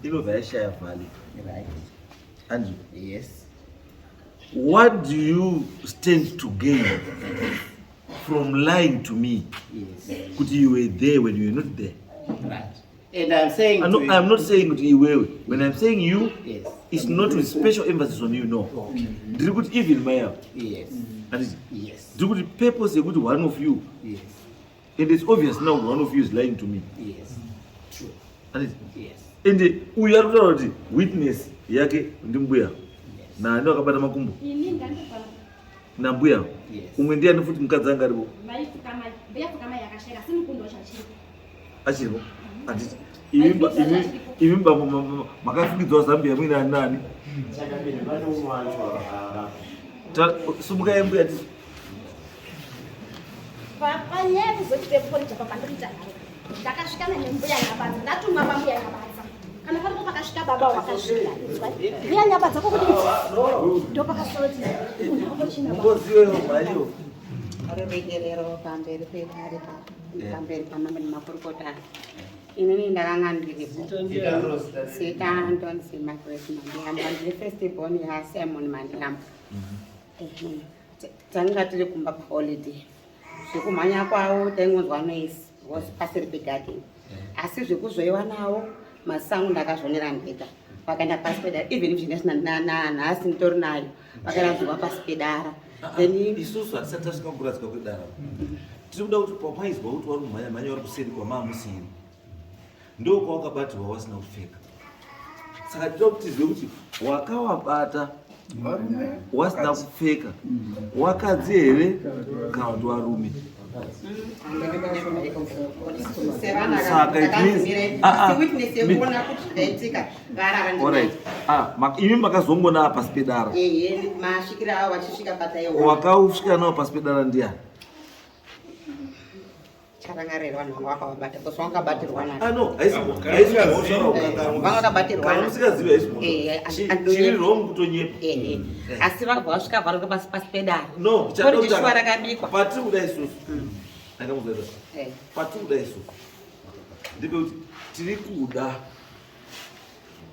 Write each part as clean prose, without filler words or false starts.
Inobva yashaya value. Right. Andrew. Yes. What do you stand to gain from lying to me? Yes. Kuti you were there when you were not there. Right. And I'm saying I'm not, to you- I'm not saying kuti iwewe. When I'm saying you, Yes. it's not with special emphasis on you, no. Okay. Ndiri kuti even maya. Yes. Handiti? Yes. Ndiri kuti purpose yekuti one of you, Yes. and it's obvious now one of you is lying to me. Yes. True. Handiti? Yes. And uyu ari kutaura kuti witness yake ndimbuya. Yes. Naani wakabata makumbo? Ini ndandofana. Nambuya. Yes. Umwe ndiani futi mukadzi anga aripo? Mai Mbuya Fukamai yakasheka simukundo chachiripo. Achiripo. Handiti? Imi bambo makafukidzwa Zambia muine ani nani? Chakabiri pane umwe wacho akarapa. Sumukai mbuya tisi. Panyaya yekuzoti peporija papandiriita nharo. Ndakasvikana nembuya Nyabadza, ndatumwa pambuya Nyabadza. Kana paripo pakasvika baba wakasvika. Inzwai. Mbuya Nyabadza kokudii? Ndopakasoti unhakochina baba. Ngoziweyo mhaiyo. Ruregerero pamberi pedare pamberi pamambo nemakurukota. Inini ndakanga ndiripo. Zita ndonzi Margaret Mandiyamba, ndiri first born yaSimon Mandiyamba. Tanga tiri kumba paholiday. Zvekumhanya kwavo taingonzwa noise because pasiri pegarden. Asi zvekuzoiwa nawo masango ndakazvionera ndega. Vakaenda pasi pedara even if zvine nanhasi nditori nayo vakaradzikwa pasi pedara. Then Isusu hatisati tasvika kuradzikwa kwedara. Tiri kuda kuti papaizwa kuti wari kumhanya mhanya wari kuseri kwamaamusiri. Ndokwawakabatirwa wasina kupfeka. Saka tinoda kuti tizive kuti wakawabata wasina kupfeka wakadzi here kana kuti warume. Saka it means- Ah, ah. witness yekuona kuti zvakaitika varara Alright. Ah, imi makazongona pasi pedara. Ehe, masvikiro avo vachisvika pataiona. Wakausvika nawo pasi pedara ndiani? Charangarira vanhu vanga vakavabata because vanga vakabatirwa nayo. Ah no, haisi haisi mhosva ukakanganwa. Vanga vakabatirwa. Kana usikazivi haisi mhosva. Chiri wrong kutonyepa. Ehe. Asi vabva vasvika varuka pasi pasi pedara. No, Porridge shuwa rakabikwa. Patiri kuda isusu. Ndakamuzwa. Patiri kuda isusu. Ndepekuti tiri kuda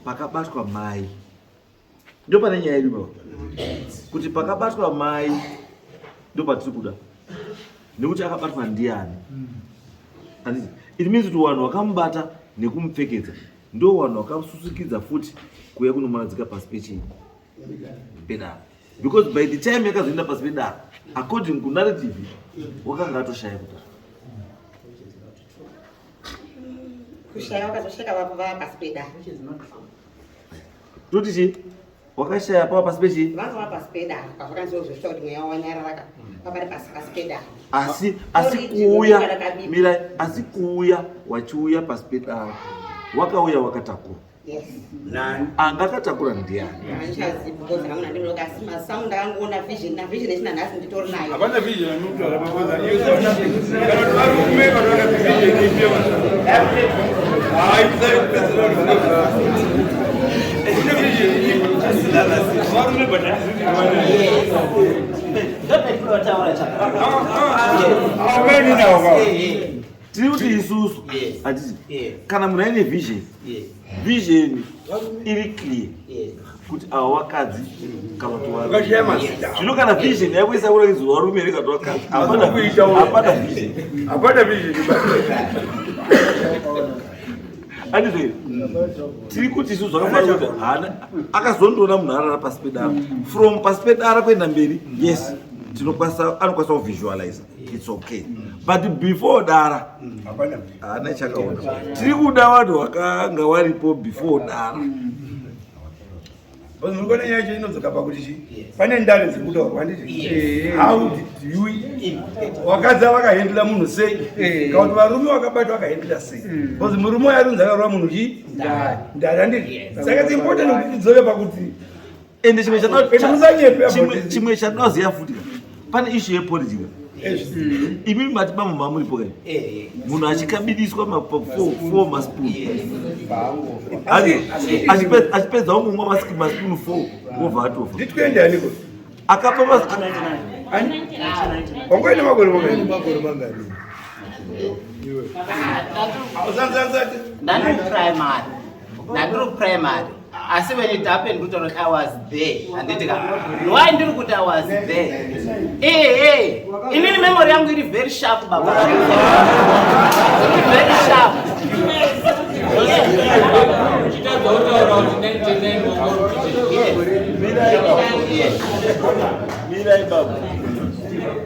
pakabatwa mai. Ndo pane nyaya yedu baba. Kuti pakabatwa mai ndo patiri kuda. Nekuti akabatwa ndiani? Handiti? It means kuti vanhu vakamubata nekumupfekedza ndo vanhu vakasusukidza futi kuuya kunomuradzika pasi pechii? Pedara. Because by the time yakazoenda pasi pedara, according to narrative, wakanga atoshaya kudara. Kushaya vakazosheka vava pasi pedara. Toti chii? Wakashaya pava pasi pechii? Vanga vava pasi pedara. Pazvakanzozosvika kuti mweya wanyarara pava pasi pasi pedara. Asi kuuya, mirai, asi kuuya wachiuya pasi pedara. Wakauya wakatakura. Yes. Nani? Anga akatakura ndiani? Handichazivi because hamuna ndinoka asi masound angoona vision na vision yechina nhasi nditori nayo. Hapana vision anotaura pakoza iyo kana kuti varume vanoona vision ipi hayi kusari kupedzera kune vision ipi varume but Ndopetinotaura chakadai. ameni nawo Tiri kuti isusu Yes. hatiti Yes. kana munhu aine vision, Yes. vision iri clear Yes. kuti ava wakadzi kana kuti varume. Vakashaya mazita. Zvino kana vision yako isakuratidza varume here kana kuti vakadzi, hapana Kuita uyo. hapana vision. Hapana vision. Handizvo here? Tiri kuti isusu zvakafanana kuti haana akazondoona munhu arara pasi pedara. From pasi pedara kuenda mberi, yes, tinokwanisa anokwanisa kuvisualize. It's okay. But before dara, Hapana vision. haana chakaona. Tiri kuda vanhu vakanga varipo before dara. Because muri kuona nyaya yacho inodzoka pakuti chi pane ndare dziri kutaurwa handiti? How did you wakadzi vakahendla munhu sei kana kuti varume vakabatwa vakahendla sei? Because murume uyo ari kunzi akarova munhu chi ndare handiti? Saka it's important kuti tidzoke pakuti Ende Ende musanyepe about this. chimwe chatinoziva futi ka, pane issue yepolitika. Imi mati bambo mamuripo kai munhu achikabidiswa four maspoon achipedza ungomwa maspoon 4 wobva atofa. Nditikuenda yaniko? Akapa Wangoine makore mangani? Makore mangani? Iwe. Usanzanzati. Ndani primary. Ndandiri kuprimary. Asi when it happened kutaura kuti I was there. Handiti ka. Why ndiri kuti I was there? Eh eh. Inini memory yangu iri very sharp baba. Iri very sharp. Uchitadza kutaura kuti 99 wanga uri kuchii. Yes. Mirai baba. Yes. Mirai baba.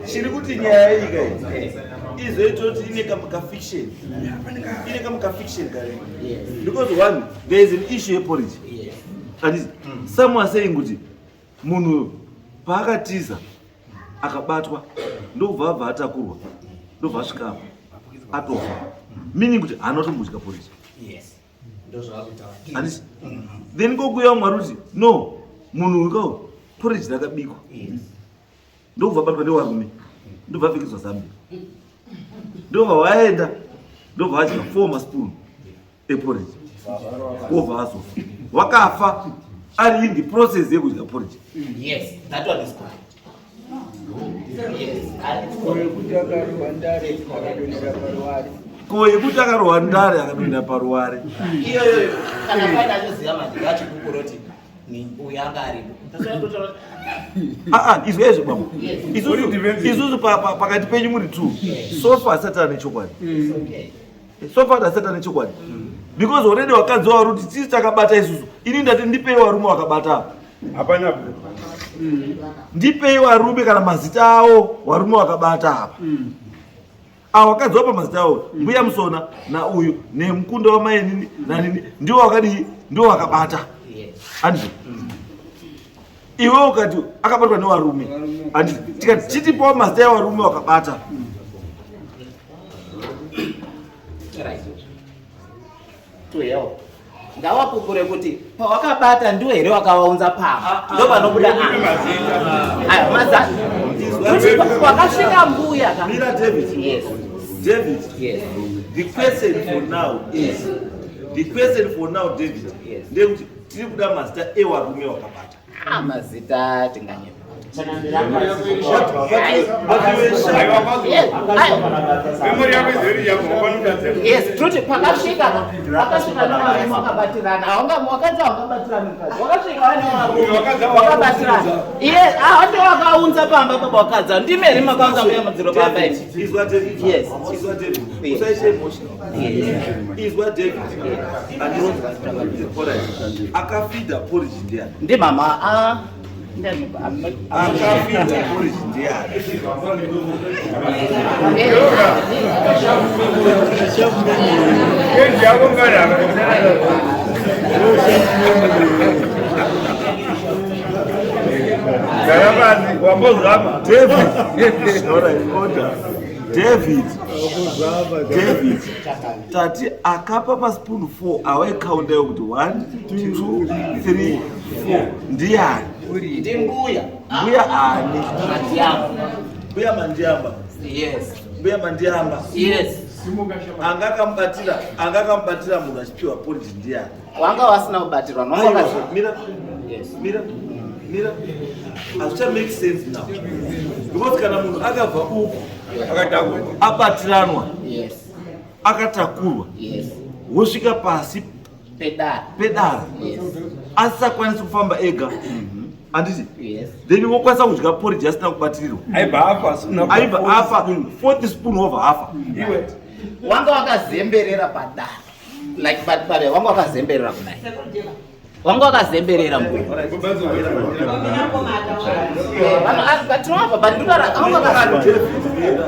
Chiri kuti nyaya iyi kai izoita kuti ine kamukafiction, ine kamukafiction kare, because one, there is an issue yeporridge. Handiti some are saying kuti munhu paakatiza akabatwa, ndobva abva atakurwa, ndobva asvika apa atofa, meaning kuti haana kutombodya porridge. Yes. Ndozvavakutaura. Handiti then kokuya mwari kuti no, munhu uyu porridge rakabikwa, ndobva batwa nevarume, ndobva apfekedzwa zambia, ndobva waenda, ndobva adya four maspoon eporridge, wobva azofa, wakafa ari in the process yekudya porridge. Yes, that one is correct. Yes. Ko yekuti akarohwa ndare akadonhera paruware? Ko yekuti akarohwa ndare akadonhera paruware? Iyoyo kana paine achiziva manje ngachikukuroti ni uyu anga aripo. Aa, izwa izvo baba. Yes. Isusu pakati penyu muri two, so far asati ane chokwadi. Okay. So far asati ane chokwadi because already wakadzi wauri kuti tisi takabata isusu. Ini ndati ndipei varume wakabata apa. Hapana. Ndipei varume kana mazita avo, varume wakabata apa. Ava wakadzi wapa mazita avo, mbuya Musona nauyu nemukunda wamainini nanini, ndiwo wakadii, ndiwo wakabata. Handiti iwe ukati akabatwa nevarume, handiti tikati chitipawo mazita evarume wakabata. Right. To help. Ngawapupure kuti pawakabata ndiwo here wakavaunza pamba, ndo panobuda aya maza kuti wakasvika mbuya ka. Mira, David. Yes. David. Yes. The question for now is, the question for now, David, Yes. ndeyekuti tiri kuda mazita evarume wakabata. Ah, mazita tinganyepa. But you were sharp. Yes. Memory yako is very sharp, wapanotadza. Yes, truth, pakasvika pakasvika nevarume wakabatirana, haunga wakadzi haungabatirani mukadzi, wakasvika vane varume Wakadzi wakabatirana iye hawati wakaunza pamba baba, wakadzi ndimi here makaunza mbuya madziro pamba imi? Izwa, David. Yes. Izwa, David. Yes. Usaite emotional. Yes. Izwa, David. Alright. Akafidha porridge ndiani? Ndimama, ah, ndiani? I'm not- Akafidha porridge ndiani? Kenji yako nganaka. Gara pasi, wambozama. David. Alright, order. David. David. Tati akapa maspoon 4 awaikaunda kuti 1 2 3 4 ndiani? Ndimbuya. Mbuya ani? Mandiamba. Mbuya Mandiamba. Yes. Mbuya Mandiamba. Yes. Anga akamubatira munhu achipiwa porridge ndiani? Wanga wasina kubatirwa. Aiwa, Wanga mira. Yes. Mira, mira, hazvicha make sense now because kana munhu akabva uku Akatakurwa. abatiranwa, akatakurwa, wosvika pasi pedare, pedare, asisakwanisi kufamba ega, handiti? Then wokwanisa kudya porridge asina kubatirirwa. Aibva afa asina. Aibva afa, fourth spoon wobva afa. Iwe. Wanga wakazemberera padare, like pare wanga wakazemberera kudai, wanga wakazemberera mbuya. Tinovabva but ndikara wanga wakazemberera.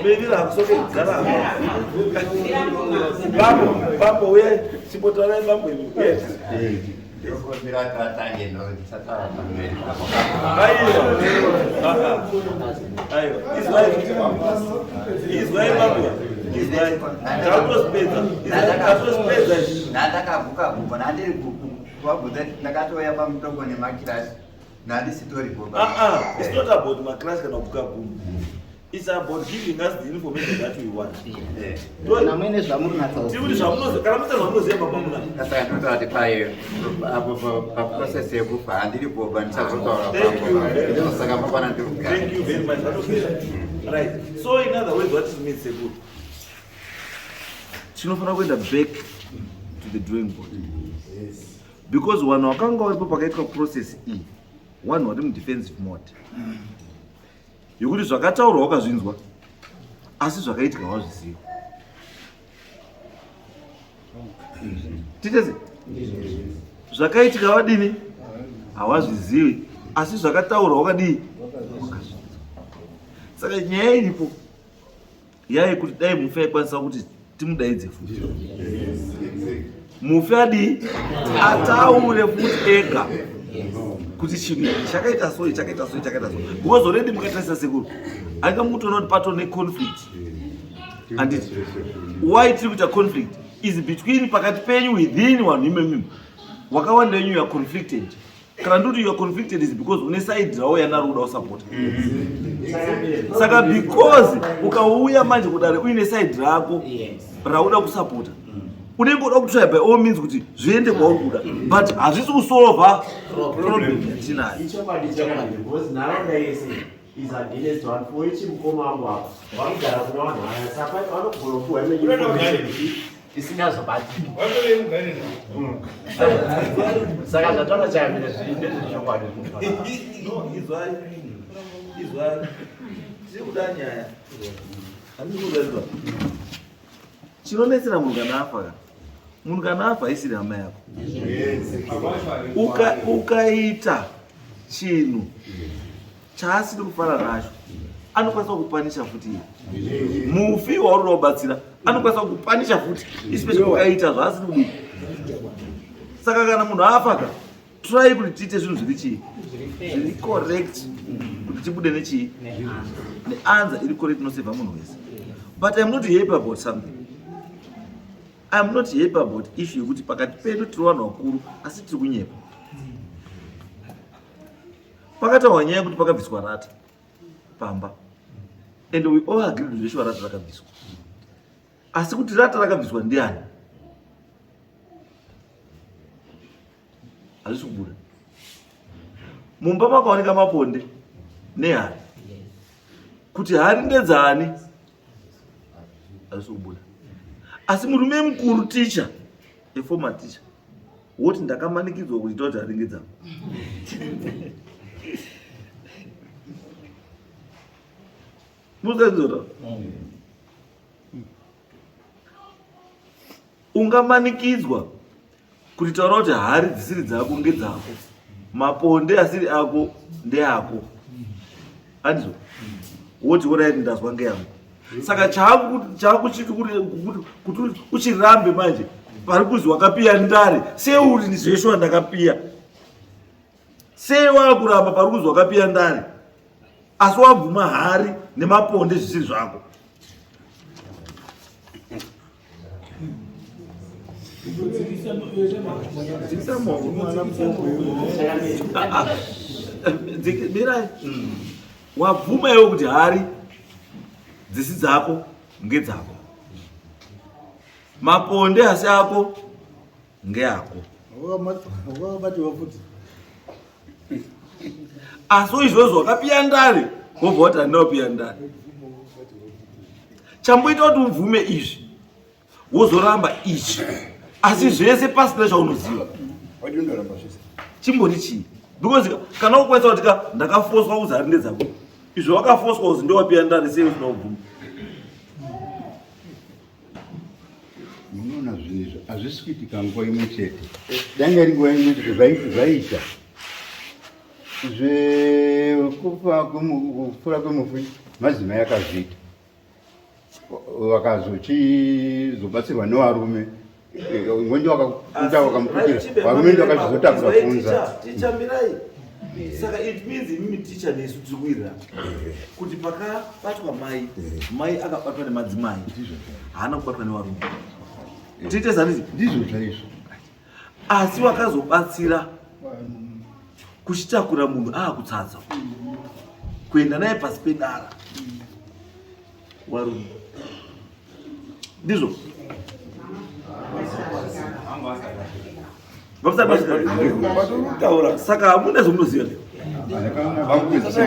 Mirira, hakusoke kugara apa. Bambo, bambo, uye chimbotarai bambo imi. Yes. Ndokumbira tatange ndisataura pamberi apo. Aiwa, aiwa, izwai, izwai bambo, izwai, tatosipedza, tatosipedza izvi. Ndandakaguka gumbo nandiri kuvabvunza, ndakatouya pamutongo nemakirasi nandisitoripo. Ah, ah, it's not about maclass kana kuguka gumbo. It's about giving us the information that we want. Namwene zvamuri natsa. Tiri kuti zvamunoziva, kana musina zvamunoziva baba muna. Saka ndinotaura kuti payo apo paprocess yekufa handiripo ba, ndichazotaura Thank you. pambo, ndosaka mangwana ndiri kugara. Thank you very much. Zvatopera. Right. So in other words, what it means, sekuru, tinofanira kuenda back. to the drawing board because vanhu vakanga varipo pakaitwa process iyi, vanhu vari mudefensive mode yekuti zvakataurwa wakazvinzwa, asi zvakaitika wazviziva. Titese zvakaitika vadini hawazvizivi, asi zvakataurwa wakadii, wakazvinzwa. Saka nyaya iripo yayekuti dai mufi aikwanisa kuti timudaidze futi, mufi adii, ataure futi ega kuti chinhu ichi chakaita so, chakaita so, chakaita so, because already mukatarisa, sekuru, anga mukutoona kuti pato neconflict, handiti? Why tiri kuita conflict is between pakati penyu, within vanhu imemimo wakawanda wenyu, you are conflicted. Kana ndikuti you are conflicted is because une side rawo yanari kuda kusapota. Saka because ukauya manje kudare uine side rako rauda kusapota, unenge uda kutry by all means kuti zviende kwauri kuda, but hazvisi kusolva problem yatinayo. Ichokwadi chakanaka, because nharaunda yese is against one for each. Mukoma wangu apa vanogara kuna vanhu vaya, saka vanogona kupiwa imwe information isingazobatiki. Saka zvataura chayamire zviri ndezvechokwadi. No, izwai, izwai, tiri kuda nyaya, handisi kuda chinonetsera munhu kana afa. Ka munhu kana afa isiri hama yako, ukaita chinhu chaasiri kufara nacho, anokwanisa kupanisha futi. Iye mufi wauri kuda kubatsira anokwanisa kupanisha futi, especially ukaita zvaasiri kudii. Saka kana munhu afa ka, try kuti tiite zvinhu zviri chii, zviri correct, kuti tibude nechii, neanswer iri correct inosevha munhu wese. But I'm not happy about something. I'm not happy about issue yekuti pakati pedu tiri vanhu vakuru, asi tiri kunyepa. Pakataurwa nyaya yekuti pakabviswa rata pamba, and we all agreed kuti zveshuwa rata rakabviswa, asi kuti rata rakabviswa ndiani hazvisi kubuda. Mumba makaoneka maponde nehari, kuti hari ndedzaani hazvisi kubuda. Asi murume mukuru, ticha, eformer teacher, woti ndakamanikidzwa kuita kuti hari ngedzangu. Muzenzora ungamanikidzwa kuti taura kuti hari dzisiri dzako ngedzako, maponde asiri ako ndeako, andizvo? Woti alright, ndazwa, ngeyangu. Saka chaakuchiti kuti uchirambe manje pari kuzi wakapiya ndare, seuri zveshuwa ndakapiya, sei wakuramba pari kuzi wakapiya ndare, asi wabvuma hari nemaponde zvisiri zvako? Dzikisa maoko. Ah, ah. Mirai, wabvuma iwe kuti hari dzisi dzako ngedzako, maponde asi ako ngeako, Wakabatiwa futi. Asi izvozvo wakapiya ndare, wobva wati handina kupiya ndare. Chamboita kuti ubvume izvi, wozoramba ichi, asi zvese pasina chaunoziva, Wadindoramba zvese. Chimbori chii? Because kana ukwanisa kuti ka ndakafoswa kuzi hari ndedzako, izvo wakafoswa kuzi ndowapiya ndare, sei usina kubvuma? Munoona, zvinhu izvi hazvisi kuitika nguva imwe chete. Danga iri nguva imwe chete zvaita zvekufa kupfuura kwemufi, madzimai akazviita, vakazochizobatsirwa nevarume. Ngondi wakakuta wakamuputira, varume ndo vakachizotakura kunza. Tichamirai. Saka it means imimi ticha nesu tiri kuwirirana kuti pakabatwa mai, mai akabatwa nemadzimai, haana kubatwa nevarume. Tiite zanisi. Ndizvo chaizvo. Asi wakazobatsira kuchitakura munhu aakutsatsa kuenda naye pasi pedara warume, ndizvo? Vamusati vasvika. Vatorikutaura. Saka hamuna zvamunoziva. Vakupedzisira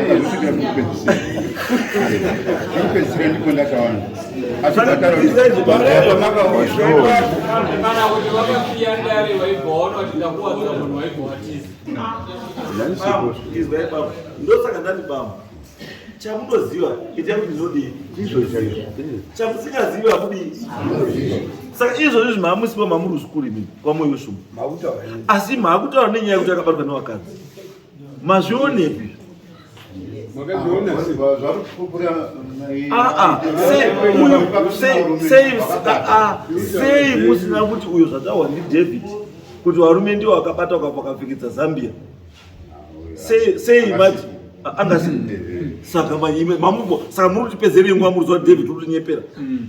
ndipo ndakaona. Kana kuti vakapiya ndare waibva waona kuti ndakuwadza munhu waibva watiza. Izwai baba, ndosaka ndati baba, chamunoziva itai kuti ndinodii, chamusingazivi hamudii. Saka izvozvi izvi maamusipo mamuri uzukuru imimi kwamoyo shumba, asi maakutaura nenyaya yekuti akabatwa nevakadzi, mazvionepi? Sei musina kuti uyo zvataurwa ndiDavid kuti varume ndiwo akabata wakapfekedza Zambia, sei mati angasi saka manyime mamubo saka muri kutipedzerei nguva muri zuva David uri kutinyepera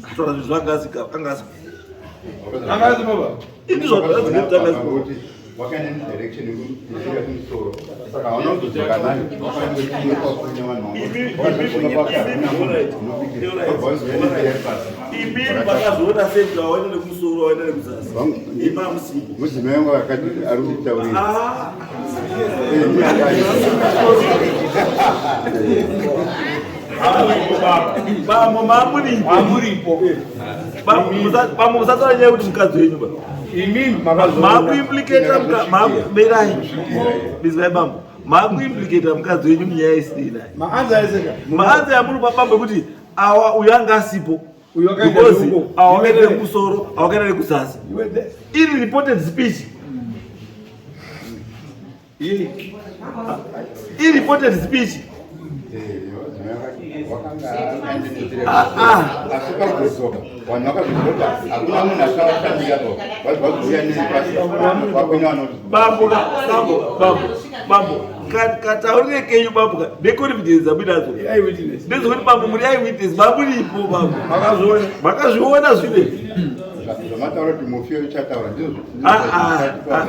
kutaura zvinhu zvaangasi angasi angasi baba ini zvakazii wakaenda nedirection yekuenda kumusoro saka hauna kuzodzoka nayo Imimi makazoona sei kuti waenda nekumusoro waenda nekuzasi imi amusipo mudzimai wangu akati ari kutaurira Bambo mamuripo bambo musataura nyaya yekuti mukadzi wenyu ba imimi makazoona makuimplicata merai bizai bambo makuimplicata mukadzi wenyu munyaya isiri naye maanza eseka maanza yamuri pabambo ekuti awa uyu anga asipo Uyu akaenda because neuko. awa wakaenda nekumusoro awa wakaenda nekuzasi You were there. iri reported speech iri reported speech asi pakudzoka vanhu vakazodzoka hakuna munhu asavashandira vazouya nepasi vakwenya vanoti bambo bambo bambo bambo kataurire kenyu bambo ka neconfidence dzamuinadzo Eyewitness. ndezvekuti bambo muri eyewitness mamuripo bambo Makazviona. makazviona zvine zvamataura kuti mufi uchataura ndizvo Ah, ah, ah.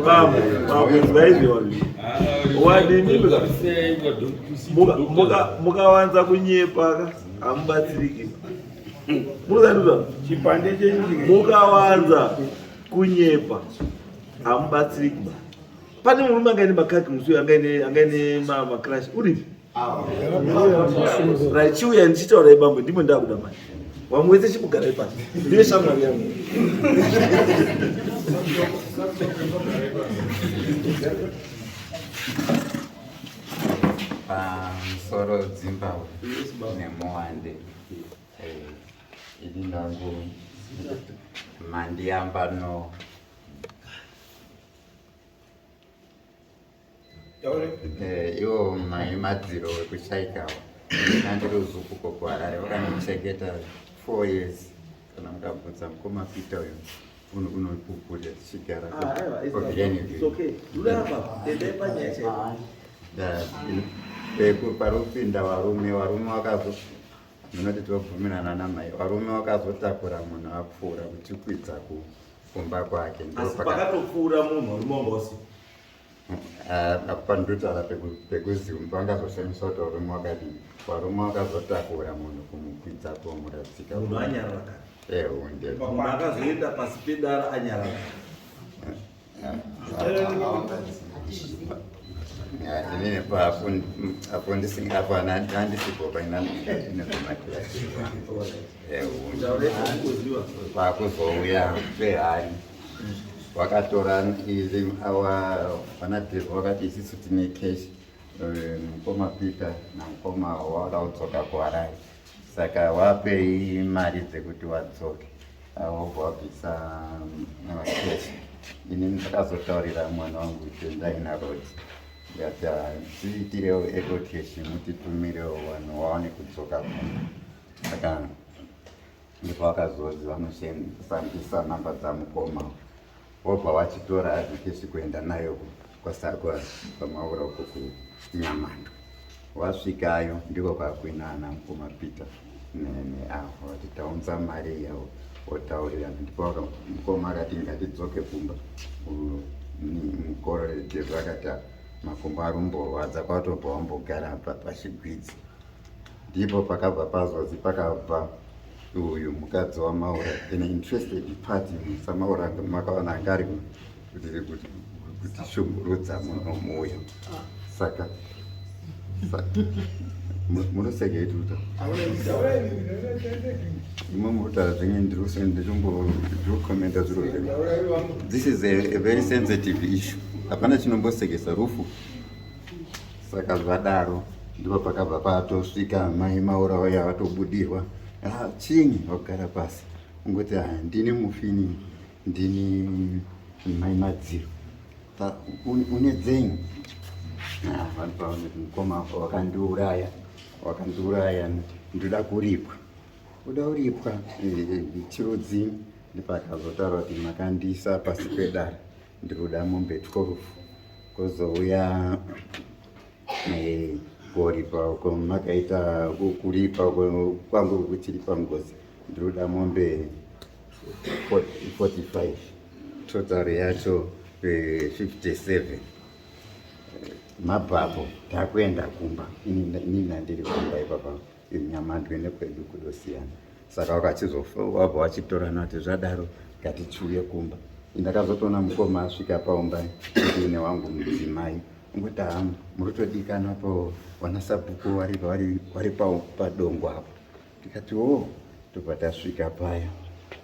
Bambo bambo zvaizviwa wadini mukawanza kunyepa ka hamubatsiriki munoziva Chipande chenyu mukawanza kunyepa hamubatsiriki ba pane murume angaine makaki musi uyu angaine angaine macrash uripi right chiuya ndichitaurai bambo ndimo ndakuda manje vamwe wese chimugarai pasi ndive shamwari yangu pamusoro Zimbabwe nemuwande. Ini ndangu mandiyamba no iwo mai madziro wekushaikawo ndandiri uzukuko kuHarare vakandichengeta 4 years kana mukabvunza mukoma Peter uyu unopupurira tichigara It's okay. Ndurapa, endai panyaya chaipo. Parupinda varume varume vakazo munoti tobvumirana namai varume vakazotakura munhu apfuura kuchikwidza kumba kwake. Asi pakatopfuura munhu varume wanga usipo? Pandotaura pekuziva vangazoshamisa kuti varume wakadii. Varume vakazotakura munhu kumukwidza komuradzika. Munhu anyarara kare? Ehunde. Munhu akazoenda pasi pedara anyarara? Inini apo ndisingapo handisipo painanezvemakirasiwa. Kuziva. Pakuzouya pehari vakatora izi awa vanadhirwa vakati isisu tine cash, mukoma Peter namukoma wada kudzoka kuHarare saka wapei mari dzekuti wadzoke wobva wabvisa cash. Ini ndakazotaurira mwana wangu Tendai naRodi ndikati tiitirewo EcoCash mutitumirewo vanhu waone kudzoka kumba. Saka ndipo vakazozi vanoshandisa namba dzamukoma wobva wachitora adhikesi kuenda nayo kwasakwa kwamaura uko kuNyamando. Wasvikayo ndiko kwakuina ana mukoma Peter neavo vati taunza mari yavo otaurirana. Ndipo mukoma akati ngatidzoke kumba. Mukorore akati makumbo arumborwadza kwatobva wambogara pachigwidzi. Ndipo pakabva pazozi pakabva uyu mukadzi waMaura, an interested party saMaura makaona anga ari kutishungurudza muno muuya. Saka munoseka ituta imwe murikutaura zvenyu ndirikumbokomenta zviro zvenyu. This is a very sensitive issue. Hapana chinombosekesa rufu. Saka zvadaro ndipo pakabva patosvika mai Maura vaya vatobudirwa. Ah, chinyi vagara pasi. Ungoti ah, ndini mufini ndini mai Madziro. Une dzenyu ah, vanhu pavanoti mukoma wakandiuraya wakandiuraya ndoda kuripwa uda kuripwa eh, eh, chirudzi ndipakazotaura kuti makandiisa pasi pedare ndikuda mombe 12 kozouya eh, kuripa uko makaita kuripa kwangu kuchiripa ngozi ndikuda mombe 45 total yacho 57 eh, mabvapo takuenda kumba ini ndandiri kumba ipapa nyamandwe nekwedu kudosiyana saka wakachizofa wabva wachitorana kuti zvadaro ngatichiuye kumba ndakazotoona mukoma asvika paumba ndiine wangu mudzimai ungoti hamu muri kutodikana po vanasabhuku vari padongo apo tikati o oh, tobva tasvika paya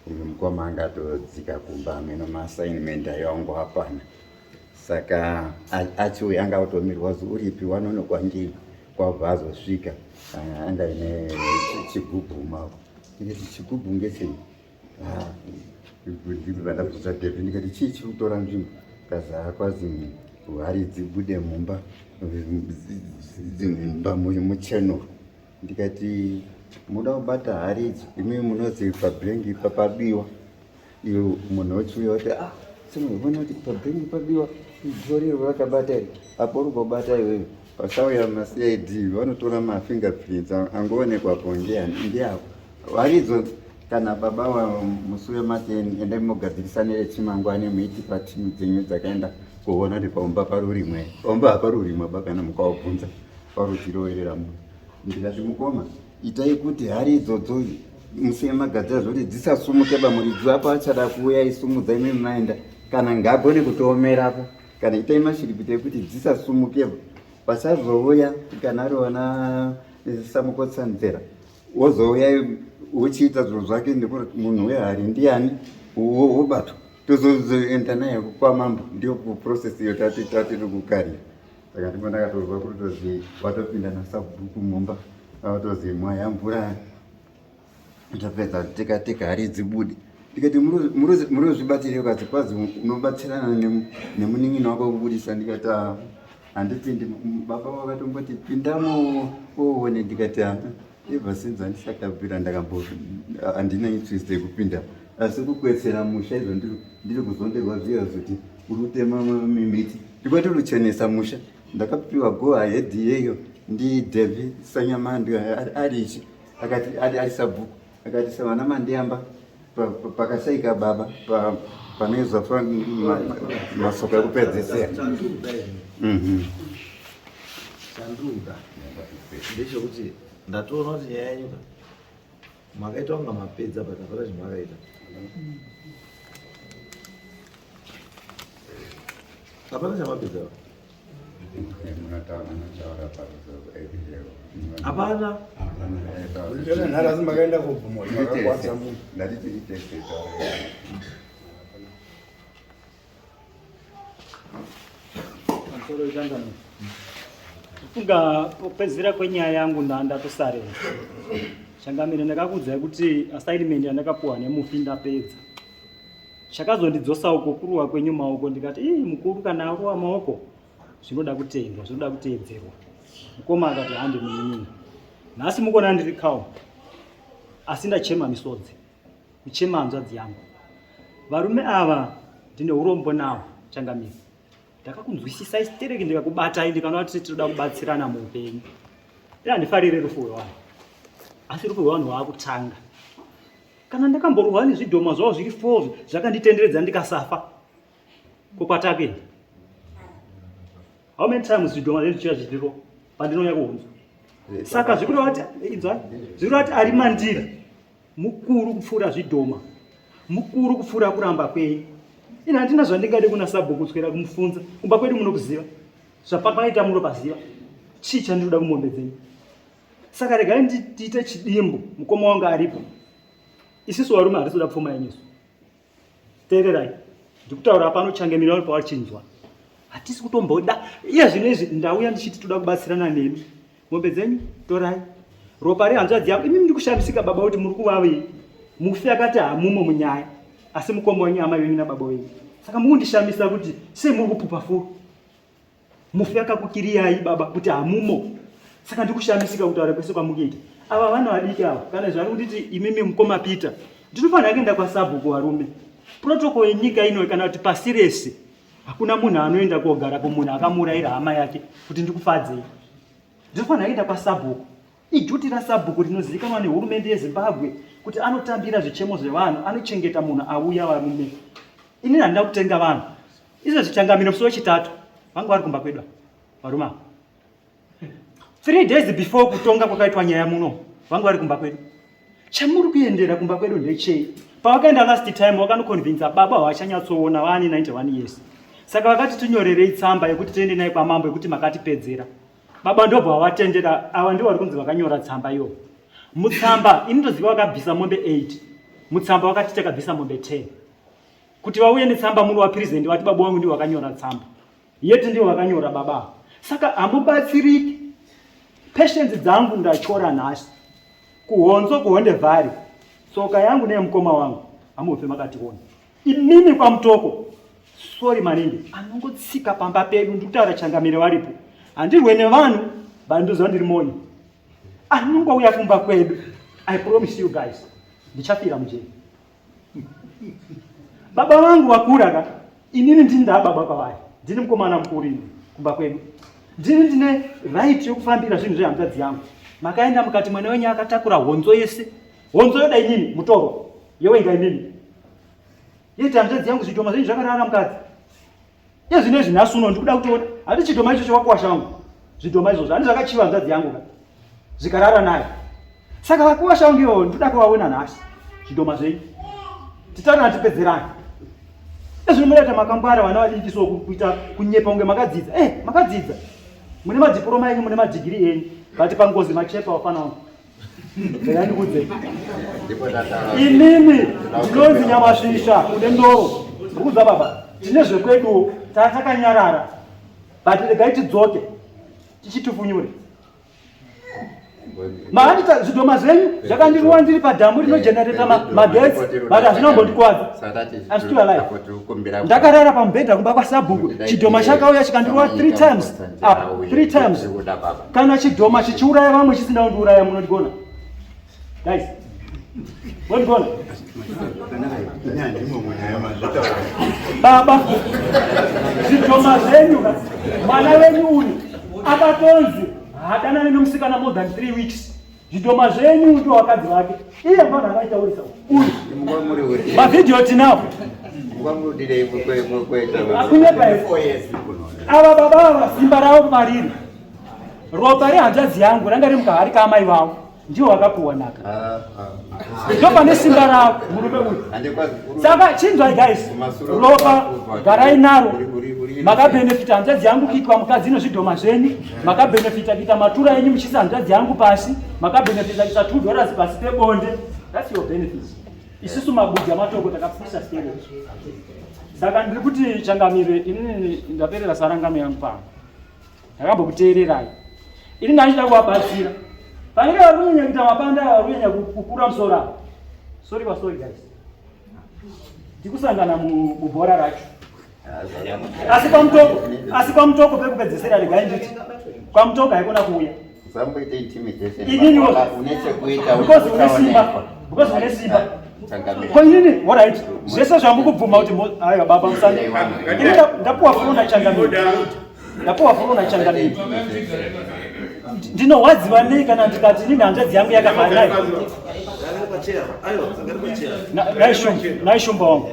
uyu mukoma anga atodzika kumba ameno maassignment ayo angu hapana saka achiuya anga atomirwa zi uripi wanonokwa ngei kwabva azosvika anga ine chigubhu mako ndikati chigubhu ngechei ndibva ndabvunza David ndikati chii chiri kutora nzvimbo kazi akwazi hari dzibude mumba mumba muchenuro ndikati muda kubata hari idzo imi munozi pabhengi papabiwa iyo munhu ochiuya kuti ah sinoona kuti pabhengi pabiwa idhori rakabata iri apo uri kubata iwewe pasauya macid vanotora mafingerprints angoonekwapo ngeako varidzo kana baba wa musi wemateni endai mogadzirisanire chimangwani muiti patimu dzenyu dzakaenda kuona kuti paumba parurimwe paumba haparurimwe ba kana mukaubvunza paruchiroverera munhu ndikati mukoma itai kuti hari idzodzo musiye magadzira zvekuti dzisasumuke bamuridzi apo achada kuuya isumudza imi maenda kana ngagone kutoomerapo kana itai mashiripiti ekuti dzisasumukeba pasazouya kana ari wana samukotsanzera wozouya uchiita zvinhu zvake nekuti munhu wehari ndiani wobatwa tozoenda naye kwamambo ndiyo kuprocess iyo tatiri kukarira saka ndipo ndakatorwa kutozi watopinda nasabhuku mumba watozi mwaya mvura ndapedza teka teka hari dzibude ndikati murozvibatsirei ukati kwazi unobatsirana nemunin'ina wako kubudisa ndikati ah, handipindi baba vakatomboti pindamo uone ndikati ah, ever since andisakabvira ndakambo handina interest yekupinda asi kukwetsera musha izvo ndiri kuzonderwa zviya zvoti uri kutema mimiti ndikati ruchenesa musha ndakapiwa go ahead iyeyo ndidevi sanyamandi arichi akati ari sabhuku akati savana mandiyamba pakashaika baba panoizwa masoko ekupedzisira mhm. chanduka ndechekuti ndatoona kuti nyaya yenyu ka makaita kunga mapedza but hapana zvamakaita hapana chamapedza hapana nharazi makaenda kobvuma makakwadza munhu Kufunga kupedzisira kwenyaya yangu ndatosarira. Changamire ndakakuudzai kuti assignment yandakapuwa nemufi ndapedza. Chakazondidzosa uko kuruwa kwenyu maoko ndikati ii mukuru kana aruwa maoko zvinoda kutendwa zvinoda kuteedzerwa. Mukoma akati hande munin'ina. Nhasi mukona ndiri calm asi ndachema misodzi. Kuchema hanzvadzi yangu. Varume ava ndine urombo nawo changamire. Ndakakunzwisisai stereki ndikakubatai ndikaona kuti tinoda kubatsirana muupenyu. Ila handifarire rufu rwevanhu. Asi rufu rwevanhu rwaakutanga. Kana ndakamborwa nezvidhoma zvavo zviri four zvakanditenderedza ndikasafa. Ko kwatakuenda? How many times zvidhoma zvedu zvichiya zvichiro pandinouya kuhunzwa? Saka zvikureva kuti inzwa, zvikureva kuti ari mandiri mukuru kupfuura zvidhoma, mukuru kupfuura kuramba kwenyu. Ini handina zvandingade kuna sabhuku kuswera kumufunza. Kumba kwedu munokuziva. Zvapakaita munopaziva. Chii chandinoda kumombe dzenyu? Saka regai ndiite chidimbu mukoma wangu aripo. Isisu varume hatisi kuda pfuma yenyu isu. Teererai. Ndikutaura pano changemira vari pawachinzwa. Hatisi kutomboda. Iye zvino izvi ndauya ndichiti toda kubatsirana nemi. Mombe dzenyu torai. Ropa rehanzvadzi yangu imi ndikushamisika baba kuti muri kuvavei. Mufi akati hamumo munyaya asi mukoma wenyu amai venyu nababa wenyu. Saka mukundishamisa kuti sei muri kupupa furo. Mufi akakukiriyai baba kuti hamumo. Saka ndikushamisika kutaura kwese kwamukuita. Ava vana vadiki ava kana zvari kunditi imimi mukoma Peter ndinofanira kuenda kwasabhuku varume. Protocol yenyika ino kana kuti pasi rese hakuna munhu anoenda kogara kumunhu akamuurayira hama yake kuti ndikufadzei. Ndinofanira kuenda kwasabhuku. Iduty rasabhuku rinozivikanwa nehurumende yeZimbabwe kuti anotambira zvichemo zvevanhu, anochengeta munhu auya varume. Inini handina kutenga vanhu. Izvezvi changamire musi wechitatu vanga vari kumba kwedu varume ava. 3 days before kutonga kwakaitwa nyaya muno vanga vari kumba kwedu. Chamuri kuendera kumba kwedu ndechei? Pavakaenda last time vakanoconvinza baba havachanyatsoona vaane 91 years. Saka vakati tinyorerei tsamba yekuti tiende naye kwamambo yekuti makatipedzera. Baba ndobva vavatendera ava ndivo vari kunzi vakanyora tsamba iyo. Mutsamba ini ndoziva vakabvisa mombe 8. Mutsamba vakati takabvisa mombe 10. Kuti vauye netsamba muno wapresident vati baba wangu ndivo vakanyora tsamba. Yeti ndivo vakanyora baba. Saka hamubatsiriki. Patience dzangu ndatyora nhasi. Kuhonzo kuhonde vhari. Tsoka yangu neyemukoma wangu hamufe makationa. Imimi kwaMutoko. Sorry maningi. Anongotsika pamba pedu ndikutaura changamire varipo. Handirwe nevanhu but ndoziva ndiri monyi. Anongouya kumba kwedu. I promise you guys. Ndichafira mujeri. Baba vangu vakura ka inini ndini ndaababa kwavari. Ndini mukomana mukuru ini kumba kwedu. Ndini ndine right yokufambira zvinhu zvehanzvadzi yangu. Makaenda mukati mwana wenyu akatakura honzo yese. Honzo yoda inini mutoro. Yowenga inini. Yeti hanzvadzi yangu zvidhoma zvenyu zvakarara mukadzi. Iye zvino izvi nhasi uno ndikuda kutoona. Handi chidhoma ichocho wakuwasha wangu. Zvidhoma izvozvo handi zvakachiva hanzvadzi yangu ka. Zvikarara nayo. Saka vakuwasha wangu ivo ndikuda kuvaona nhasi. Zvidhoma zvenyu. Titaura tipedzerane. Ezvino munoita makangwara vana vadiki so kuita kunyepa kunge makadzidza. Eh, makadzidza. Mune madiploma enyu, mune madigiri enyu. But pangozi machepa wafana wangu. Ndikudze. Inini ndinonzi nyamasvisha une ndoro. Ndikudza baba. Tine zvekweduwo takanyarara. But regai tidzoke tichitufunyure. Maandita zvidhoma zvenyu zvakandiruwa ndiri padhamu rinogenereta magetsi but hazvina kumbondikwadza. I'm still alive. Ndakarara pamubhedha kumba kwasabhuku chidhoma chakauya chikandiruwa 3 times up 3 times. Kana chidhoma chichiuraya vamwe chisina kundiuraya munondigona. Guys. Munondigona. Baba, zvidhoma zvenyu mwana wenyu uyu akatonzi haadanani nomusikana more than 3 weeks. Zvidhoma zvenyu ndo vakadzi vake. Iye mwana akaitaurisa uyu. Mavhidhiyo tinawo. Akunyepa here? Ava baba ava simba ravo mariri. Ropa rehanzvadzi yangu ranga riri mukahari kaamai vavo. Ndiwo vakapuwa nhaka. Ndo pane simba ravo murume uyu. Saka chinzwai guys, ropa garai naro. Makabenefita hanzvadzi yangu kuitwa mukadzi nezvidhoma zvenyu. Makabenefita kuita matura enyu muchiisa hanzvadzi yangu pasi. Makabenefita kuisa 2 dollars pasi pebonde. That's your benefit. Isusu mabuja matoko takapisa stereo. Saka ndiri kuti changamire inini ndaperera sarangano yangu pano. Ndakambokuteererai. Ini ndachida kuvabatsira. Panenge vari kunyanya kuita mapanda ava vari kunyanya kukura musoro ava. Sorry kwa sorry guys. Tikusangana mubhora racho. Asi kwamutoko, asi kwamutoko pekupedzesera regai nditi. Kwamutoko haikona kuuya. Usamboite intimidation. Inini une chekuita because une simba. Because une simba. Ko inini, all right. Zvese zvamukubvuma kuti aiwa baba musande. Ini ndapuwa foni changamire. Ndapuwa foni nachangamire. Ndinohwadziwa nei kana ndikati inini hanzvadzi yangu yakafa nayo. Naishumba wangu.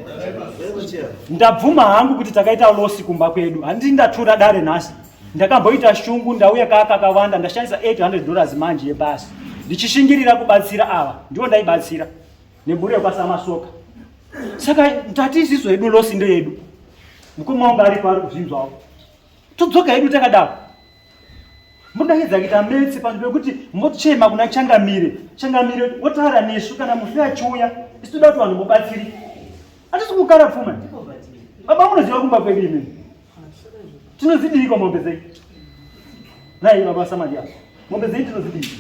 Ndabvuma hangu kuti takaita losi kumba kwedu. Handiti ndatura dare nhasi. Ndakamboita shungu ndauya kaa kakawanda ndashandisa 800 dollars manje yebasi. Ndichishingirira kubatsira ava. Ndivo ndaibatsira. Nemhuri yekwaSamasoka. Saka ndati isisu hedu losi ndeyedu. Mukoma wangu aripo ari kuzvinzwawo. Todzoka hedu takadaro. Mudaidza kuita metsi panzvimbo yekuti mochema kuna changamire. Changamire wotaura nesu kana mufi achiuya. Isu toda kuti vanhu mubatsiri. Hatisi kukara pfuma. Baba munoziva kumba kwedu imimi. Tinozidiiko mombe dzenyu? Nhai baba Samaria. Mombe dzenyu tinodzidii?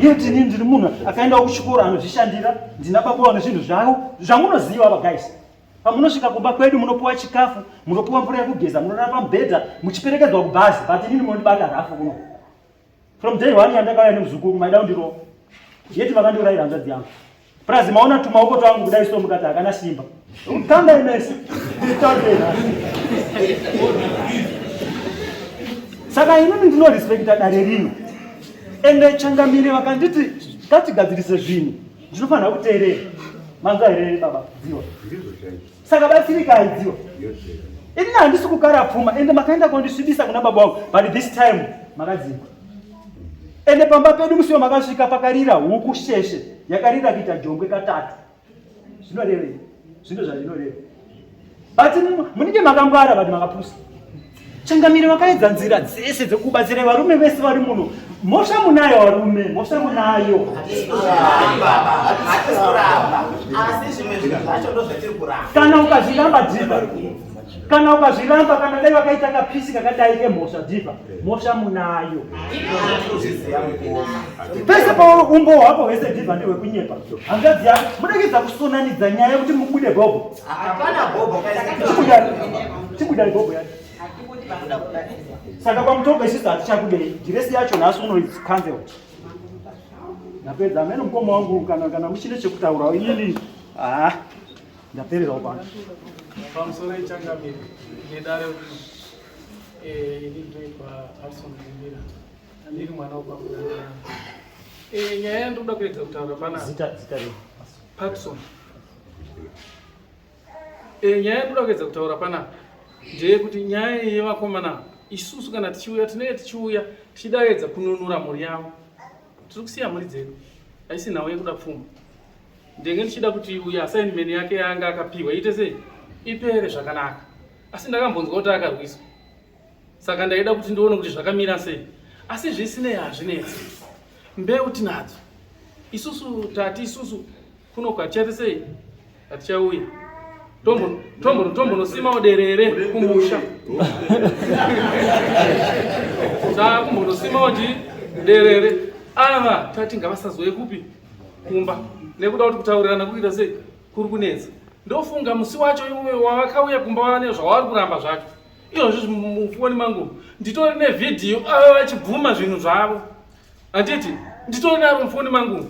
Yet ini ndiri munhu akaendawo kuchikoro anozvishandira, ndina baba vane zvinhu zvavo zvamunoziva ava guys. Pamunosvika kumba kwedu munopuwa chikafu, munopuwa mvura yekugeza, munorara pamubhedha, muchiperekedzwa kubhazi, but inini munondibata rafu kuno. From day one yandakauya nemuzukuru maida kundirova. Yeti vakandiurayira hanzvadzi yangu. Plus maona tumaoko twangu kudai so mukati hakana simba. Kanda imesi. Saka inini ndinorespekta dare rino. Ende changamire vakanditi ngatigadzirise zvinhu. Ndinofanira kuteerera. Manzwa here baba? Dziwa. Saka batsirikai dziwa. Ini handisi kukara pfuma ende makaenda kondisvibisa kuna baba wangu but this time makadzingwa. Ende pamba pedu musi wamakasvika pakarira huku sheshe yakarira kuita jongwe katatu. Zvinorevei? Zvino zvazvinoreva. But munenge makangwara but makapusa. Changamire vakaedza nzira dzese dzekubatsira varume vese vari muno. Mhosva munayo varume, mhosva munayo. Kana ukazviramba dhiva. Kana ukazviramba kana dai vakaita kapisi kakadai kemhosva dhiva. Mhosva munayo. Pese paumbo hwako hwese dhiva ndehwekunyepa. Hanzvadzi yako mudekedza kusonanidza nyaya yekuti mubude bhobho. Hapana bhobho. Chibudai bhobho yacho. Saka kwamutoka isusu hatichakudei. Dhiresi yacho nhasi uno is cancelled. Ndapedza amene mukoma wangu kana kana muchine chekutaura inini ah ndapererawo pano. Pamusoro ichangamire nedare rino eh, ini ndinoitwa Harrison Mumbira ndiri mwana wekwakudanana. Eh, nyaya yandinoda kuedza kutaura pana zita zita rei? Patson. E, nyaya yandinoda kuedza kutaura panapa ndeyekuti nyaya iyi yevakomana isusu kana tichiuya tinenge tichiuya tichidaedza kununura mhuri yavo. Tiri kusiya mhuri dzedu, haisi nhau yekuda pfuma. Ndenge ndichida kuti uyu assignment yake yaanga akapiwa iite sei ipere zvakanaka, asi ndakambonzwa kuti akarwiswa, saka ndaida kuti ndione kuti zvakamira sei. Asi zvisinei hazvinetsi, mbeu tinadzo isusu, tati isusu kuno kwatichati sei hatichauya tombonosimawo derere kumusha takumbonosimawo chi derere ava tati ngavasazouye kupi kumba nekuda kuti kutaurirana kuita sei kuri kunetsa ndofunga musi wacho iwe wavakauya kumba vane zvavari kuramba zvacho izvozvi mufoni mangu nditori nevhidhiyo ava vachibvuma zvinhu zvavo Handiti nditori naro mufoni mangu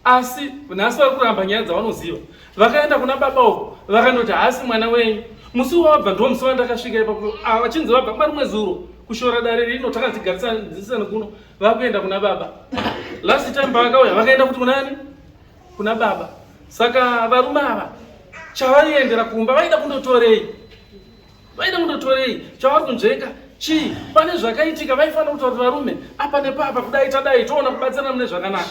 asi nhasi vari kuramba nyaya dzavanoziva. Vakaenda kuna baba uko vakandoti haasi mwana wenyu. Musi wavabva ndiwo musi wandakasvika ipapo ah, vachinzi vabva kuma rimwe zuro kushora dare rino takatigarisana kuno vakuenda kuna baba. Last time pavakauya vakaenda kuti kunani? Kuna baba. Saka varume ava chavaiendera kumba vaida kundotorei? Vaida kundotorei? Chavari kunzvenga chii? Pane zvakaitika vaifanira kutaura kuti varume apa nepapa kudai tadai toona kubatsirana mune zvakanaka.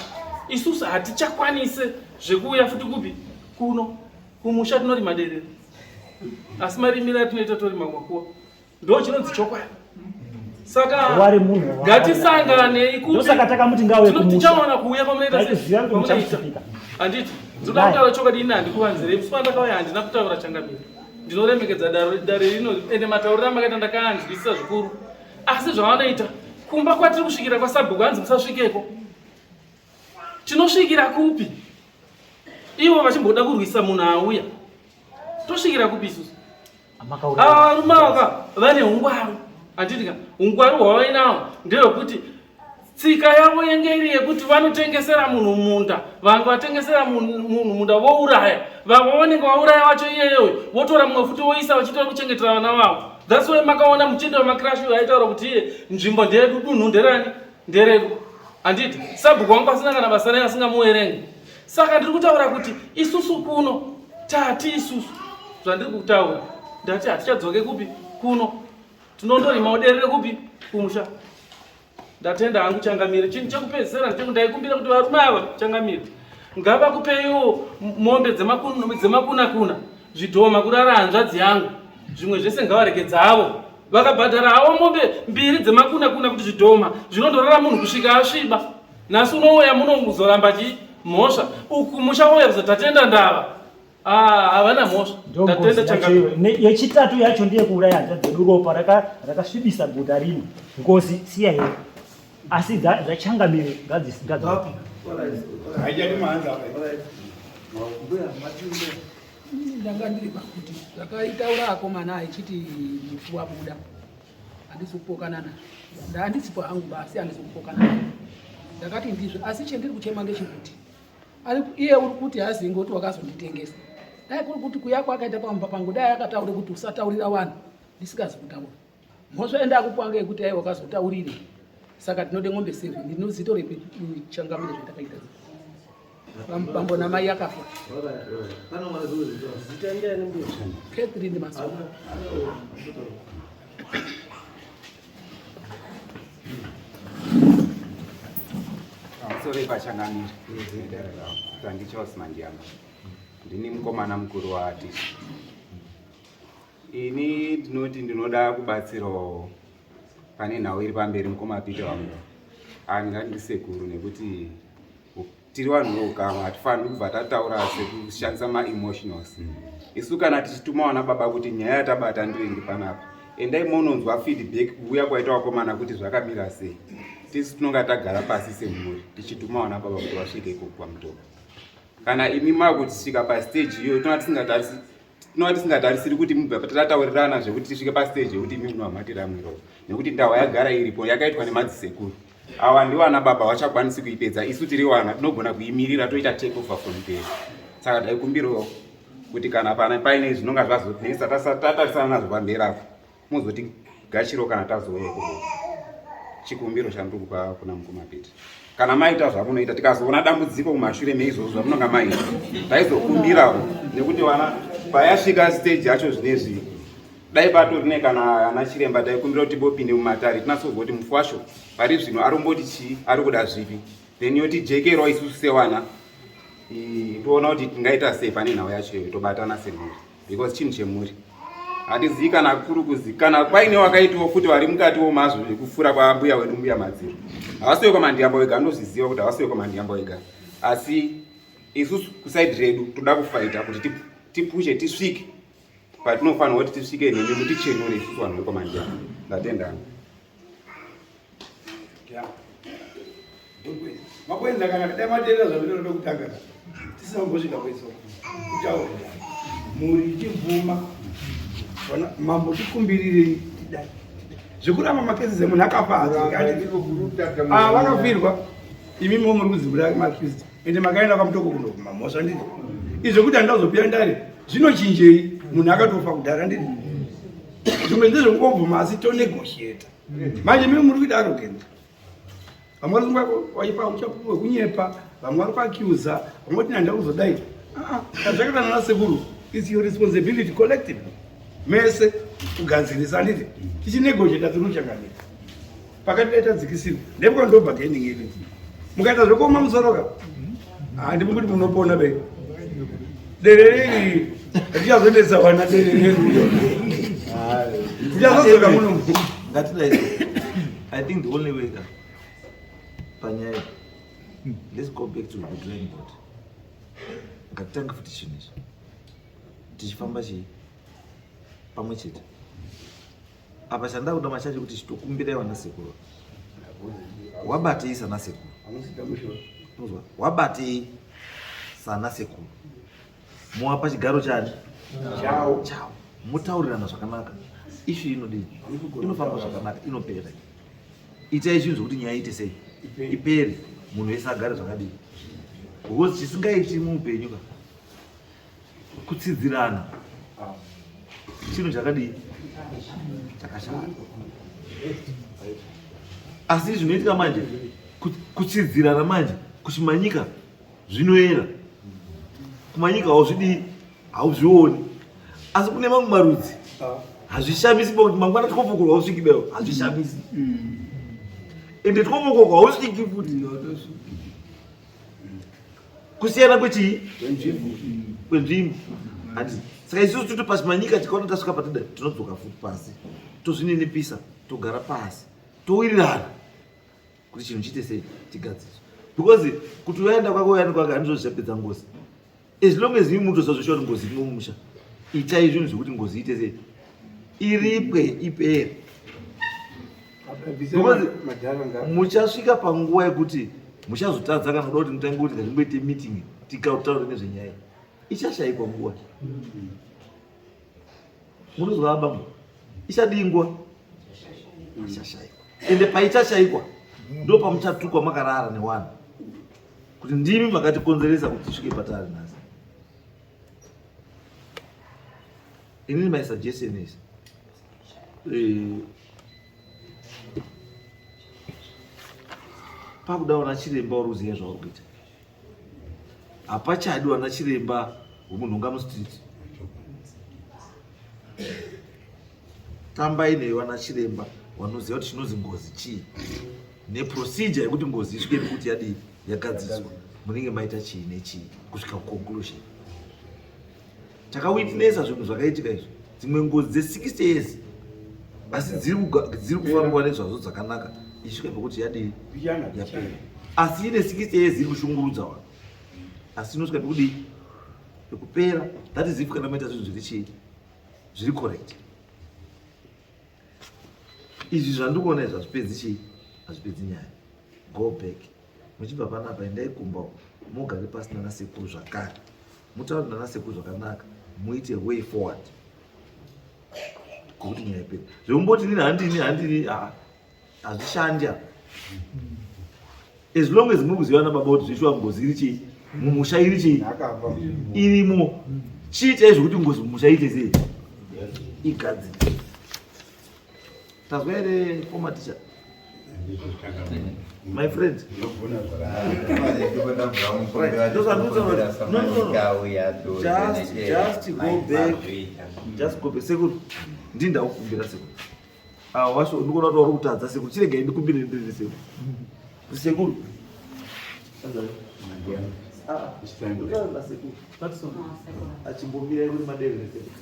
Isusu hatichakwanise zvekuuya futi kupi kuno kumusha tinorima derere asi marimiro atinoita torima makuwa ndo chinonzi chokwadi. Saka ngatisanganei ndosaka takamuti ngauye kumusha tichaona kuuya kwamunoita Taitoziva kuti muchamusipika. Handiti ndoda kutaura chokwadi ini handikuvanzirei musi wandakauya handina kutaura changamire. Ndinoremekedza dare rino ende matauriro amakaita ndakaanzwisisa zvikuru. Asi zvavanoita kumba kwatiri kusvikira kwasabhuku hanzi musasvikeko. Tinosvikira kupi? Ivo vachimboda kurwisa munhu auya. Tosvikira kupi isusu? Ava varume ava vane ungwaru. Handiti ka ungwaru hwavainawo ndehwekuti Tsika yavo yenge iri yekuti vanotengesera munhu munda, vanhu vatengesera munhu munda vouraya vamwe vanenge vauraya vacho iyeyo votora mumwe futi voisa vachiita kuchengetera vana vavo. That's why makaona muchinda wemakrash uyo aitaura kuti iye nzvimbo ndeyedu, dunhu nderani nderedu. Handiti sabhuku wangu asina kana basa naye asingamuverengi. Saka ndiri kutaura kuti isusu kuno tati isusu zvandiri kutaura ndati hatichadzoke kupi kuno tinondorimawo derere kupi kumusha. Ndatenda hangu changamire. Chinhu chekupedzisira ndechekuti ndaikumbira kuti varume ava changamire ngavakupeiwo mombe dzemakunakuna zvidhoma kurara hanzvadzi yangu zvimwe zvese ngavaregedza avo. Vakabhadhara havo mombe mbiri dzemakuna kuna kuti zvidhoma zvinondorara munhu kusvika asviba. Nhasi unouya muno kuzoramba chi mhosva. Uku musha wouya kuzotatenda ndava. Ah, havana mhosva. Tatenda changa. Yechitatu yacho ndiye kuuraya hanzvadzi dzedu ropa rakasvibisa guta rino. Ngozi siya here. Asi dzachangamire ngadzisi ngadzisi. Haijadi mahanza apa. Ndanga ndiri pakuti zvakaitaura akomana aichiti mufu wabuda handisi kupokana nazvo ndaandisipo hangu basi handisi kupokana nazvo ndakati ndizvo asi chendiri kuchema ndechekuti iye uri kuti hazivi ngekuti wakazonditengesa dai kuri kuti kuya kwakaita pamba pangu dai akataure kuti usataurira vanhu ndisikazi kutaura mhosva yendakupa ngeyekuti ai wakazotaurire saka tinode ng'ombe seven ndinozitorepi changamire zvandakaita bambo namai akafa Catherine Masoko. Pamusoro pachangamire tandiCharles Mandiyamba ndini mukomana mukuru waAtish. Ini ndinoti ndinoda kubatsirawo pane nhau iri pamberi mukoma Peter wangu. Handingati ndisekuru nekuti tiri vanhu veukama hatifaniri kubva tataura sekushandisa maemotionals. Isu kana tichituma vana baba kuti nyaya yatabata ndiyo iri panapa, endai mononzwa feedback kuuya kwaita vakomana kuti zvakamira sei. Tisu tinonga tagara pasi semhuri tichituma vana baba kuti vasvike ikoko kwaMutoko. Kana imi makutisvika pastage iyoyo tinonga tisingatarisi tinova tisingatarisiri kuti mubva tataurirana zvekuti tisvike pastage yekuti imi munhu hamatiramwiro nekuti ndawa yagara iripo yakaitwa nemadzisekuru awa ndiwana baba vachakwanisi kuipedza isu tiri wana tinogona kuimirira toita take over from there saka taikumbirawo kuti kana pana paine zvinonga zvazotinetsa tatarisana nazvo pamberi apo muzotigashirawo kana tazouya ikoko chikumbiro chandiri kupa kuna mukoma Peter kana maita zvamunoita tikazoona dambudziko kumashure meizvozvo zvamunonga maita taizokumbirawo nekuti vana payasvika stage yacho zvinezvi dai patorine kana ana chiremba taikumbira kuti bopinde mumatare tinasozwa kuti mufu wacho pari zvino aromboti chii ari kuda zvipi then yotijekerwa isusu sewana toona kuti tingaita sei pane nhau yacho iyoyo tobatana semhuri because chinhu chemhuri handizivi kana kuri kuzi kana paine wakaitiwo futi vari mukatiwo mazvo zvekufura kwambuya wedu mbuya madziro havasi wekwaMandiyamba wega andozviziva kuti havasi wekwaMandiyamba wega asi isusu kusaidi redu toda kufaita kuti tipushe tisvike patinofanirwa kuti tisvike nemi mutichenure isusu vanhu vekwaMandiyamba ndatendana Makwenzi akanaka dai mateerera zvazvinoda kutanga tisina kumbosvika kweso kutaura mhuri ichibvuma mambo tikumbirirei tidai zvekuramba makesi emunhu akafa ah, vakafirwa imi mo muri kudzibura makristu ende makaenda kwamutoko kunobvuma mhosva nditi izvo kuti handazopiya ndare zvinochinjei munhu akatofa kudhara nditi zvimwe ndezvekungobvuma asi tonegotiata manje mimi muri kuita arrogant vamwe vari waipa uchapupu hwekunyepa vamwe vari kuacusa vamwe kuti nanda kuzodai ah, ah, zvakaita nana sekuru its your responsibility collectively mese kugadzirisa handiti tichinegotiata tiri kuchangamira pakati dai tadzikisirwa ndepwa ndo bargaining yedu mukaita zvekuoma musoro ka handimi kuti munopona be derere iri richazonetsa vana derere richazodzoka muno ngatidai i think the only way ka panyaya let's go back to the drawing board ngatitange futi chinhu ichi tichifamba chii pamwe chete apa chandakuda machache kuti chitokumbirai vana sekuru wabatei sana sekuru wabatei sana sekuru muwapa chigaro chani chao chao mutaurirana zvakanaka ishu inodii inofamba zvakanaka inopera itai zvinhu zvekuti nyaya iite sei ipere munhu wese agare zvakadii because chisingaiti muupenyu ka kutsidzirana chinhu chakadii chakashata asi zvinoitika manje kutsidzirana manje kuchimanyika zvinoera kumanyika hauzvidii hauzvioni asi kune mamwe marudzi hazvishamisi pakuti mangwana tikopokorwa hausviki beo hazvishamisi ende tikopokorwa hausviki futi kusiyana kwechii kwenzvimbo handi saka isusu toti pasi manyika tikaona tasvika patida tinodzoka futi pasi Tozvininipisa, togara pasi, towirirana kuti chinhu chiite sei, chigadziswe. Because kuti uyaenda kwake uyaenda kwake handizvo zvichapedza ngozi. As long as imi mutoziva zveshuwa kuti ngozi irimo mumusha, itai zvinhu zvekuti ngozi iite sei, iripwe, ipere. Because muchasvika panguva yekuti muchazotadza kana kuda kuti mutange kuti ngatimboite meeting tikataure nezvenyaya ichashaikwa nguva. Munozwa abambo, ichadii nguva? Ichashaikwa. Ende paichashaikwa ndo pamuchatukwa makarara newanhu kuti ndimi makatikonzeresa kuti tisvike patari nhasi. Inini my suggestion is pakuda wana chiremba uri kuziva zvauri kuita. Hapachadi wana chiremba wemunhonga mustreet. Tambai newe wana chiremba wanoziva kuti chinonzi ngozi chii neprocedure yekuti ngozi isvike pekuti yadii yagadziswa, munenge maita chii nechii kusvika kuconclusion. Takawitnessa zvinhu zvakaitika izvi, dzimwe ngozi dze60 years asi dziri kufambiwa nezvazvo dzakanaka, ichisvika pekuti yadii yapera, asi ine 60 years iri kushungurudza vanhu, asi inosvika pekudii pekupera. That is if kana maita zvinhu zviri chii zviri correct. Izvi zvandikuona izvi hazvipedzi chii, hazvipedzi nyaya. Go back, muchibva panapa endai kumba uko, mugare pasi nana sekuru zvakare, mutaure nana sekuru zvakanaka, muite way forward kwekuti nyaya ipere. Zvekumboti nini handini handini, hazvishandi apa. As long as muri kuziva nababa kuti zveshuwa ngozi iri chii mumusha, iri chii irimo, chii chaizvo kuti ngozi mumusha iite sei, igadzire. Tazwa here former teacher? My friend. Right. Those are those are no. Just go back. Just go back. Sekuru, ndini ndakukumbira sekuru. Ah, washo ndikuona kuti uri kutadza sekuru. Chiregai ndikumbire ndiri sekuru. Sekuru. Ah, ah. Sekuru. Achimbomira kuri madeve sekuru.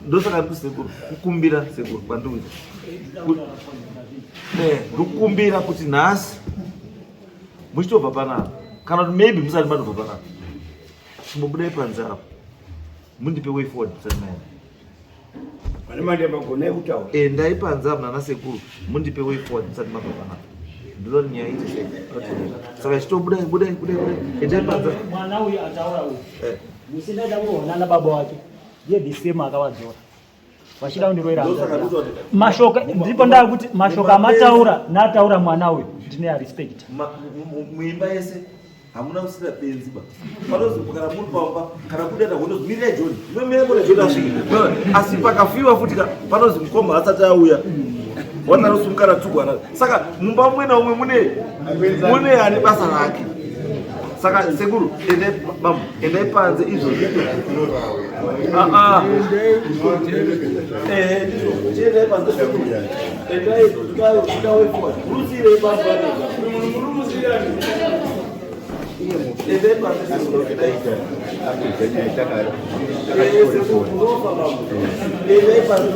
Ndosaka ndiri kukumbira sekuru kwandikuita ndikukumbira kuti nhasi muchitobva panapa, kana kuti maybe musati matobva panapa, chimbobudai panze apo mundipe way forward musati maenda. Vane mari yamagona yekutaura. Endai panze apo nana sekuru mundipe way forward musati mabva panapa. Ndinoda kuti nyaya iite sei. Saka chitobudai budai budai budai, endai panze. Mwana uyu ataura uyu musi ndaida kurohwa nana baba wake, ndiye the same akavadzora vachida kundiroera mashoko. Ndipo ndakuti mashoko amataura nataura mwana uyu ndine arespect. Muimba yese hamuna kusina benzi ba, panozi kana muri pamba kana kudada kunozi mirai John, mirai mona John asvike, asi pakafiwa futi ka panozi mukoma asati auya wananosumukana tsugwana. Saka mumba mumwe naumwe mune ane basa rake. Saka sekuru, endai bambo, endai panze izvozvo. Ndizvo, chiendai panze sekuru, endai kuda way forward, murutsirei bambo endai panze sekuru, endai. Sekuru, munofa bambo, endai panze.